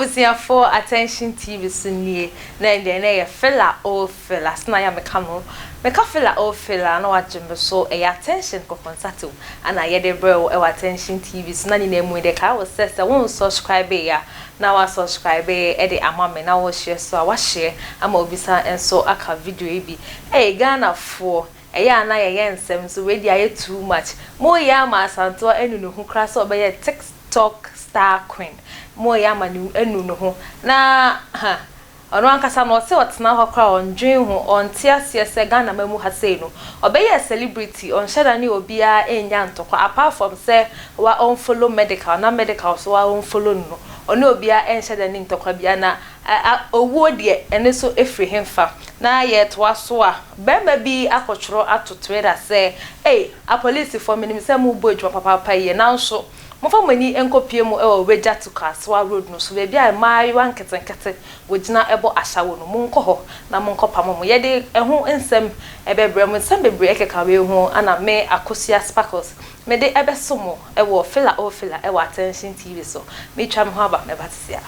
Abusuafoɔ Attention TV so nie na ɛndeɛ na ɛyɛ filler oh filler sena yɛ a meka no meka filler oh filler na wagye me so ɛyɛ attention kɔkɔnsatew ana yɛde brɛ wo ɛwɔ Attention TV so na nyinaa mu yi deɛ kae wo sɛ sɛ wo nsubscribe yɛ a na wa subscribe ɛde ama me na wo share so a wa share ama obi san nso aka video yi bi ei Ghanafoɔ ɛyɛ a na yɛyɛ nsɛm nso wei deɛ ayɛ too much mo yɛ ama Asantewa anu ne ho koraa sɛ ɔbɛyɛ TikTok star queen mo yɛ ama no anu ne ho na ha ɔno ankasa no ɔse ɔtena hɔ koraa ɔndwen ho ɔnte aseɛ sɛ Ghana ma mu ha sei no ɔbɛyɛ celebrity ɔnhyɛ da ne obiara nnya ntɔkwa apart from sɛ wa ɔnfollow Medikal na Medikal nso wa ɔnfollow no no ɔne obiara nhyɛ da nni ntɔkwa biara na owuo deɛ ɛno nso firi henfa na yɛtoa so a barima bi akɔtwerɛ ato Twitter sɛ ei apolisifoɔ menim sɛ mobɔ adwuma papaapa yie nanso Momfa mo ani nkɔpue mu wɔ Wagya to Kasoa road no so, baabi a mmaayewa nketenkete wɔgyina bɔ asawo no. Monkɔ hɔ na monkɔpamo mo. Yɛde ɛho nsɛm bɛbrɛ mo. Nsɛm bebree ɛkeka wei ho na me, Akosua Sparkles, mede bɛso mo wɔ Fila oh Fila wɔ Attention TV so. Meretwa me ho aba, mɛba sesia.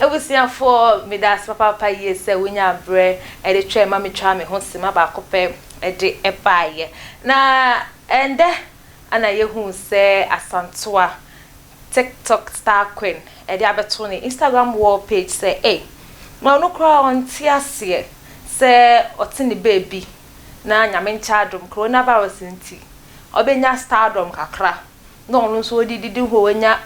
Abusuafoɔ meda ase papaapa yie sɛ wonyaa berɛ de twɛn ma metwaa me ho sima baako pɛ de baeɛ. Na ɛndɛ na yɛhuu sɛ Asantewa TikTok star queen de abɛto ne Instagram wall page sɛ ei, na ɔno koraa ɔnte aseɛ sɛ ɔte ne baabi na Nyame nkyɛ adom coronavirus nti ɔbɛnya stardom kakra na ɔno nso ɔde didi ho wanya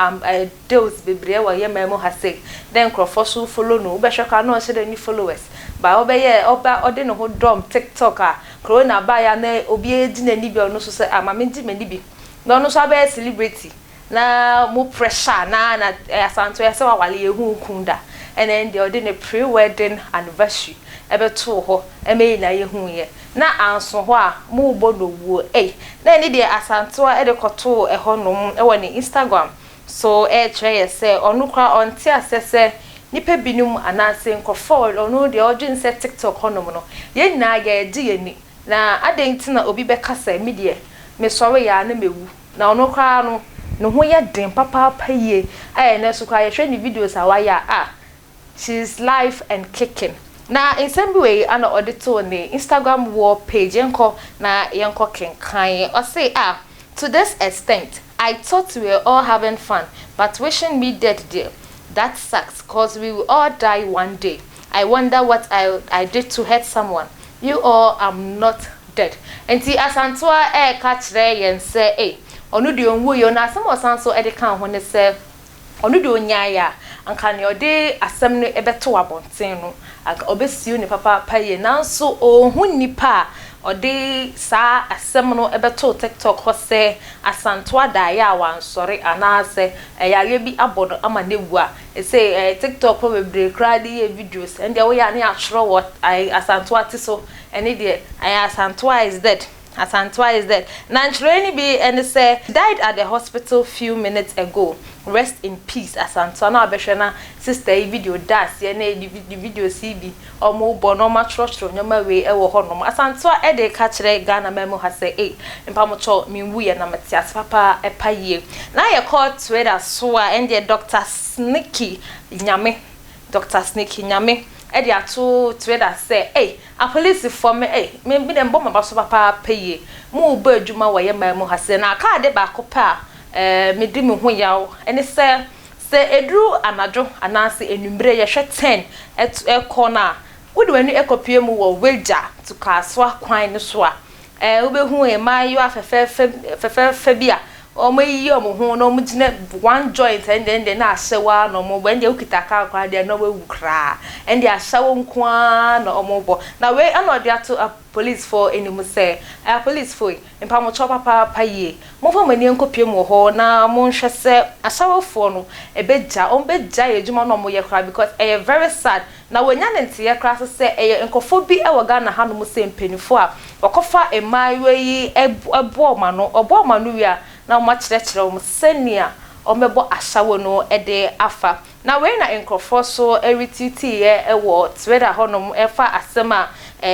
deals bebree wɔ yɛ man mu ha sei dɛ nkorɔfoɔ so follow no wobɛhwɛ koraa na ɔnhyɛ da nni followers but ɔbɛyɛ ɔba ɔde ne ho dɔm TikTok a corona baeɛ a na obiara gye n'ani bi a ɔno nso sɛ ah ma mengye m'ani bi na ɔno nso abɛyɛ celebrity na mo pressure na na Asantewaa sɛ wawale yɛhu wo kun da ɛna ɛndeɛ ɔde ne pre wedding anniversary ɛbɛtoo hɔ ɛma yɛn nyinaa yɛhuuiɛ na anso hɔ a mobɔ no wuo ei na ɛne deɛ Asantewaa ɛde kɔtoo ɛhɔ nom ɛwɔ ne Instagram so ɛrekyerɛ yɛ sɛ ɔno koraa ɔnte aseɛ sɛ nipa binom anaasɛ nkorɔfoɔ ɔno deɛ ɔdwene sɛ TikTok hɔ nom no yɛn nyinaa yɛregye yɛn ani na adɛn nti na obi bɛka sɛ me deɛ mesɔreeɛ a na mawu Na ɔno koraa no, ne ho yɛ den papaapa yie a ɛnnɛ nso koraa yɛhwɛ ne videos a wayɛ a, ah, she is live and kicking. Na nsɛm bi wei ana ɔde too ne Instagram wall page, yɛnkɔ na yɛnkɔ kenkan. Ɔse, ah, to this extent, I thought we were all having fun, but wishing me dead deɛ, that sucks cause we will all die one day. I wonder what I I did to hurt someone, you all am not dead. Nti Asantewaa ɛreka kyerɛ yɛn sɛ ei, ɔno deɛ ɔnwuiɛ o, na asɛm a ɔsan nso de kaa ho ne sɛ, ɔno deɛ ɔnyaeɛ a, anka nea ɔde asɛm no bɛto abɔnten no, anka ɔbɛsiw no papaapa yie. Nanso ɔnhu nnipa a ɔde saa asɛm no bɛtoo TikTok hɔ sɛ Asantewaa daeɛ a wansɔre anaasɛ yareɛ bi abɔ no ama no awu a, Sesei ɛyɛ tiktok fo bebree koraa de yɛ videos ɛndeɛ woyɛ a ne yɛatwerɛ wɔ ayi Asantewa ti so ɛne deɛ ɛyɛ Asantewa is dead Asantewa is dead na ntwerɛeɛ no bi ɛne sɛ died at the hospital few minutes ago rest in peace Asantewa na wabɛhwɛ na sister yi video da aseɛ na ne videos yi bi ɔmo bɔ na ɔmo atwerɛtwerɛ nneɛma wei ɛwɔ hɔ nom Asantewa ɛde ka kyerɛ Ghana man mu ha sɛ ei mpamokyɛw menwuiɛ na mete ase papa ɛpa yie na yɛkɔ Twitter so a ɛndeɛ Doctor Sneaky Nyame Doctor Sneaky Nyame ɛde ato Twitter sɛ ei apolisifoɔ me ei me me deɛ mebɔ maba so papaapa yie mo bɔ adwuma wɔ yɛ man mu ha sɛ na aka ade baako pɛ a ɛɛ medi me ho yaw ɛne sɛ Sɛ ɛduru anadwo anaase anwummere yɛhwɛ ten kɔ no a, wode w'ani kɔpue mu wɔ Wagya to Kasoa kwan no so a, wobɛhu mmaayewa fɛfɛɛfɛ fɛfɛɛfɛ bi a wɔayiyi wɔn ho na wɔgyina one joint ɛndeɛ ɛndeɛ na ahyɛwo ara na wɔrebɔ, ɛndeɛ wokita kaa koraa deɛ na woawu koraa, ɛndeɛ ahyɛwo nko ara na wɔrebɔ. Na wei na ɔde ato apolisifoɔ anim sɛ, apolisifoɔ yi, Mpamokyɛw papaapa yie. Momfa mo ani nkɔpue mu wɔ hɔ na monhwɛ sɛ asɔrefoɔ no ɛbɛgya, wɔn bɛgyae adwuma no a wɔyɛ koraa because ɛyɛ very sad na wɔanya ne nteɛ koraa nso sɛ ɛyɛ nkorɔfoɔ bi wɔ Ghana hanom sɛ mpaninfoɔ a wɔkɔfa mmaayewa yi boa wɔn ano, wɔboa wɔn ano wie a na wɔakyerɛkyerɛ wɔn sɛnea Wɔbɛbɔ ashawo no de afa. Na wei na nkurɔfoɔ so retweetiiɛ wɔ Twitter hɔnom ɛfa asɛm a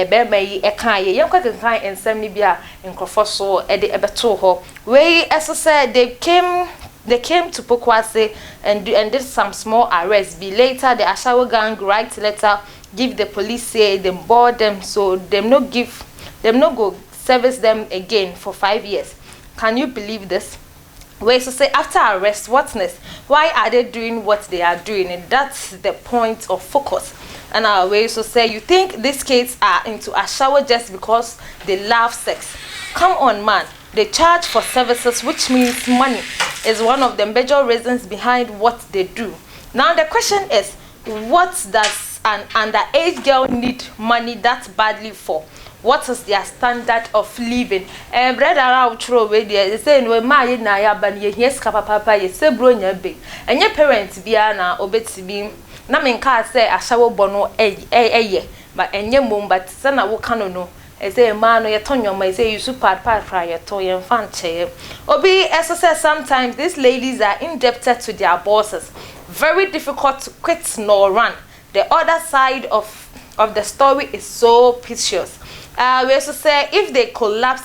bɛrima yi kaeɛ. Yɛnkɔ kenkan nsɛm no bi a nkurɔfoɔ so de bɛtoo hɔ. Wei ɛso sɛ they came to Pokuase and did some small arrest. Be later the Ashawo gang write letter give the police say them board them, so them no give them, no go service them again for 5 years. Can you believe this? Wait, so say after arrest, what next? Why are they doing what they are doing? And that's the point of focus. And our way so say, you think these kids are into ashawo just because they love sex? Come on, man. They charge for services, which means money is one of the major reasons behind what they do. Now the question is, what does an underage girl need money that badly for? What is their standard of living? Brother a wotwerɛ wei deɛ, sɛ no maa yɛ na yɛ aba no, yɛhia sika papaapa. Yɛ sɛ buro nya be ɛnyɛ parent biara na obetumi na menkaa sɛ ashawo bɔ no ɛyɛ but ɛnyɛ mmom, but sɛ na woka no, ɛsɛ mmaa no yɛtɔ nneɛma, ɛsɛ use pad pad kora yɛtɔ, yɛmfa nkyɛɛ obi. Ɛso sɛ sometimes these ladies are indebted to their bosses, very difficult to quit nor run. The other side of the story is so piteous. We also say, if they collapse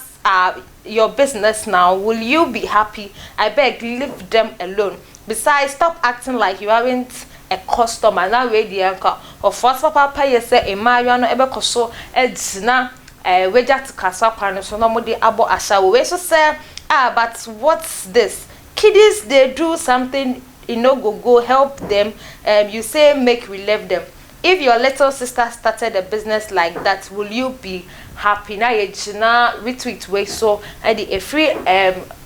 your business now, will you be happy? I beg, leave them alone. Besides, stop acting like you aren't a customer. Na wei deɛ, nka ɔfoɔ papaapa yɛ sɛ mmaayewa no ɛbɛkɔ so ɛgyina Weija to Kasoa kwan no so na wɔde abɔ ashawo. Wei so sɛ, ah, but what's this? Kiddies dey do something e no go help them. You say make we leave them. If your little sister started a business like that, will you be happy? Na yɛgyina retweet wei so ɛde efiri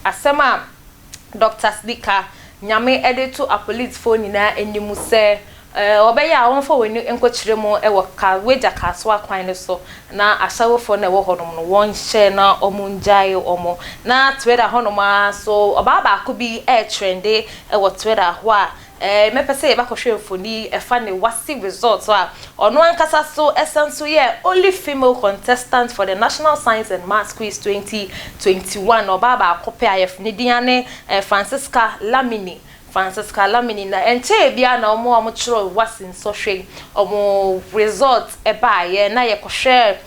asɛm a Dr Sika Nyame ɛde to apolisifoɔ nyinaa anim sɛ ɔbɛyɛ a wɔmfa wɔn ani nkɔkyerɛ mu ɛwɔ ka Weija Kasoa kwan no so na ashawofoɔ no ɛwɔ hɔnom no, wɔnhyɛ na wɔn ngyae wɔn. Na Twitter hɔnom a so, ɔbaa baako bi ɛretrend ɛwɔ Twitter hɔ a mɛpɛ sɛ yɛbɛkɔhwɛ mfoni ɛfa ne WASSCE result a ɔno ankasa so ɛsan so yɛ only female contestant for the National Science and Maths Quiz 2021. Ɔbaa baako pɛ a yɛf ne din ne Francisca Lamini. Francisca Lamini na nkyɛn bia na wɔn a wɔkyerɛ WASSCE nsɔhwɛ, wɔn result ɛbaayɛ na yɛkɔhwɛ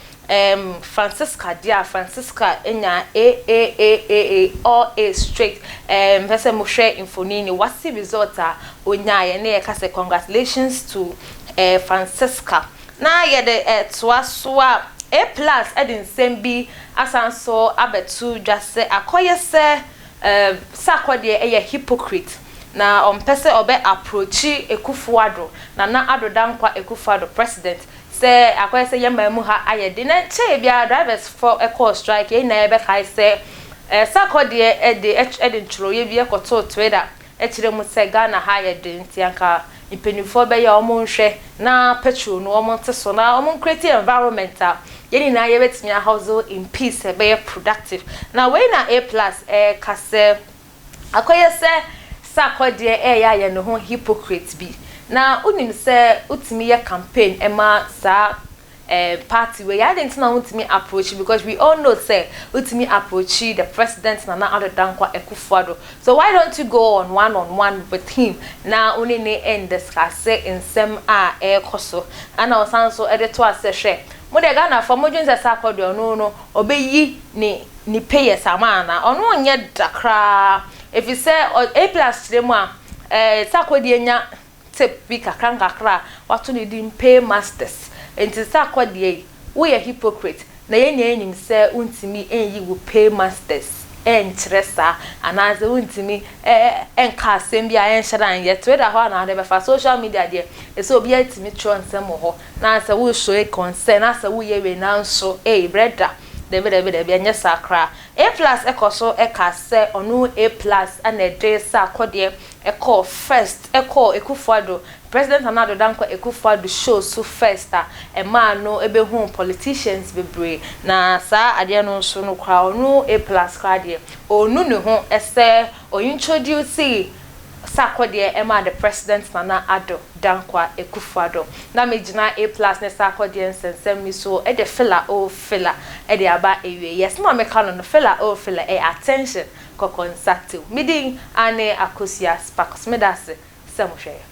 Francisca deɛ a, Francisca nya A A A A A, all A straight. Pɛ sɛ mohwɛ mfoni ne WASSCE result a onyaayɛ ne yɛka sɛ congratulations to Francisca. Na yɛde ɛtoa so a, A Plus ɛde nsɛm bi asan so abɛto dwa sɛ akɔyɛ sɛ Sarkodie ɛyɛ hypocrite na ɔmpɛ sɛ ɔbɛ approach Akufo Addo, Nana Addo Dankwa Akufo Addo, president, sɛ akɔyɛ sɛ yɛn mu ha ayɛ de na nkyɛn biara drivers fo ɛkɔɔ strike. Yɛn nyinaa yɛbɛkae sɛ Sarkodie ɛde ntwerɛeɛ bi ɛkɔtoo Twitter ɛkyerɛ mu sɛ Ghana ha yɛ de, nti anka mpanimfoɔ bɛyɛ a wɔn nhwɛ na petrol no wɔn te so na wɔn create environment a yɛn nyinaa yɛbɛtumi ahustle in peace, ɛbɛyɛ productive. Na wei na A Plus ɛɛka sɛ akɔyɛ sɛ Sarkodie ɛyɛ ayɛ ne ho hypocrite bi na wonim sɛ wotumi yɛ campaign ɛma saa party wei adi, nti na wotumi approach, because we all know sɛ wotumi approach the president, Nana Addo Dankwa Akufo-Addo, so why don't you go on one with him na wo ne ne ndiscuss nsɛm a ɛrekɔ so? Ɛna ɔsan so ɛde to asɛ, hwɛ, mo de Ghanafoɔ mo dwen sɛ Sarkodie ɔno no ɔbɛyi ne payers ama ana ɔno nyɛ da koraa, efi sɛ A Plus kyerɛ mu a Sarkodie nya tip bi kakra nkakra a wato ne din paymasters. Nti Sarkodie yi, woyɛ hypocrite na yɛn nyinaa nim sɛ wontumi nyi wo paymasters ɛnkyerɛ saa anaasɛ wontumi ɛnka asɛm bi a ɛnhyɛ da nyɛ Twitter hɔ anaa de bɛfa social media deɛ, ɛsɛ obi atumi twerɛ nsɛm wɔ hɔ na sɛ woreshow concern na sɛ woyɛ wei, nanso ee, brɛda, dabi dabi dabi, ɛnyɛ saa koraa. A Plus ɛkɔ so ɛka sɛ ɔno A Plus ɛna ɛde Sarkodie ɛkɔɔ first, ɛkɔɔ Akufo-Addo, President Nana Addo Dankwa Akufo-Addo show so first a ɛmaa no ɛbɛhu politicians bebree. Na saa adeɛ no nso no koraa, ɔno A Plus koraa deɛ, ɔnu ne ho ɛsɛ ɔintroduce Sarkodie ɛma the President, Nana Addo Dankwa Akufo-Addo. Na megyina A Plus ne Sarkodie nsɛnsɛm mi so ɛde fila o fila ɛde aba ewie. Yes, na meka no fila o fila ɛyɛ attention. Kɔkɔnsa Tew. Me din ane Akosua Sparkles. Meda ase sɛ mohwɛ yɛn.